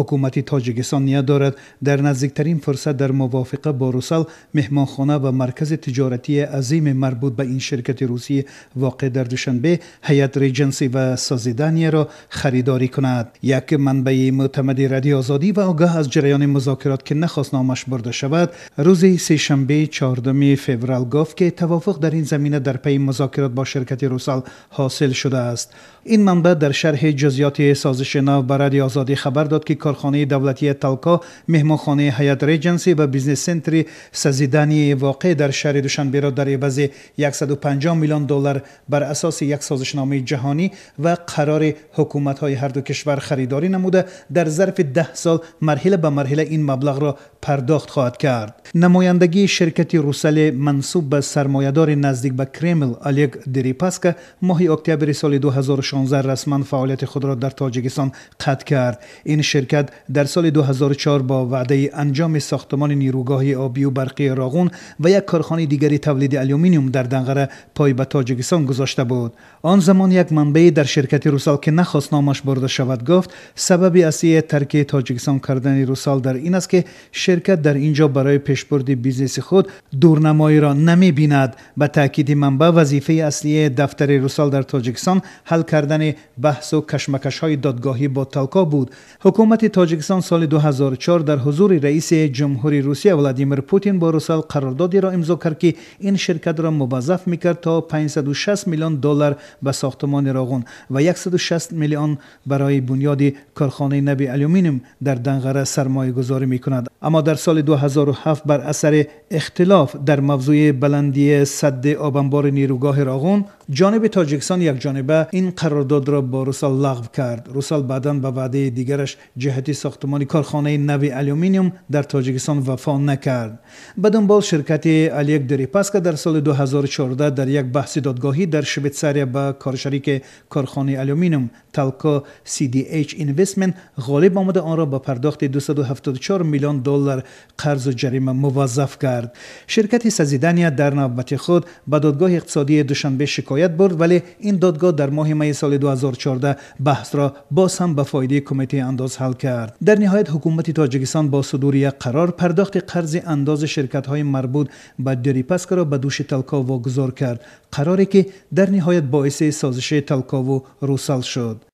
Ҳукумати Тоҷикистон ният дорад дар наздиктарин фурсат дар мувофиқа бо Русал меҳмонхона ва маркази тиҷоратии азими марбут ба ин ширкати русӣ воқеъ дар Душанбе, Ҳаят Реҷенси ва Созиданияро харидорӣ кунад. Як манбаи мӯътамади Радиои Озодӣ ва огаҳ аз ҷараёни музокирот, ки нахост номаш бурда шавад, рӯзи сешанбе, 4 феврал, гуфт, ки тавофуқ дар ин замина дар пайи музокирот бо ширкати Русал ҳосил шудааст. Ин манбаъ дар шарҳи ҷузъиёти созиши нав ба Радиои Озодӣ хабар дод, ки корхонаи давлатии Талко меҳмонхонаи Ҳаят Реҷенси ва бизнес-центри Созиданияи воқеъ дар шаҳри Душанберо дар ивази 150 миллион доллар бар асоси як созишномаи ҷаҳонӣ ва қарори ҳукуматҳои ҳарду кишвар харидорӣ намуда, дар зарфи 10 сол марҳила ба марҳила ин маблағро пардохт хоҳад кард. Намояндагии ширкати Русали мансуб ба сармоядори наздик ба Кремл Олег Дерипаска моҳи октябри соли 2016 расман фаъолияти худро дар Тоҷикистон қатъ кард. Ин ширкат дар соли 2004 бо ваъдаи анҷоми сохтмони нерӯгоҳи обию барқии Роғун ва як корхонаи дигари тавлиди алюминиум дар Данғара пой ба Тоҷикистон гузошта буд. Он замон як манбаъе дар ширкати Русал, ки нахост номаш бурда шавад, гуфт, сабаби аслии тарки Тоҷикистон кардани Русал дар ин аст, ки ширкат дар ин ҷо барои пешбурди бизнеси худ дурнамоиро намебинад. Ба таъкиди манбаъ, вазифаи аслии дафтари Русал дар Тоҷикистон ҳал кардани баҳсу кашмакашҳои додгоҳӣ бо Талко буд. Ҳукумати Тоҷикистон соли 2004 дар ҳузури раиси ҷумҳури Русия Владимир Путин бо Русал қарордодеро имзо кард, ки ин ширкатро муваззаф мекард то 560 миллион доллар ба сохтмони Роғун ва 160 миллион барои бунёди корхонаи нави алюминиум дар Данғара сармоягузорӣ мекунад. Аммо дар соли 2007 бар асари ихтилоф дар мавзӯи баландии садди обанбори нерӯгоҳи Роғун ҷониби Тоҷикистон якҷониба ин қарордодро бо Русал лағв кард. Русал баъдан ба ваъдаи дигараш ҷиҳати сохтмони корхонаи нави алюминиум дар Тоҷикистон вафо накард. Ба дунбол ширкати Олег Дерипаска дар соли 2014 дар як баҳси додгоҳӣ дар Швейтсария ба коршарики корхонаи алюминиум Талко CDH Investment ғолиб омада, онро ба пардохти 274 миллион доллар қарзу ҷарима муваззаф кард. Ширкати Созидания дар навбати худ ба додгоҳи иқтисодии Душанбе шикоят бурд, вале ин додгоҳ дар моҳи майи соли 2014 баҳсро боз ҳам ба фоидаи Кумитаи андоз ҳал кард. Дар ниҳоят ҳукумати Тоҷикистон бо судури як қарор пардохти қарзи андози ширкатҳои марбут ба Дерипаскаро ба дӯши Талко вогузор кард, қароре ки дар ниҳоят боиси созиши Талкову Русал шуд.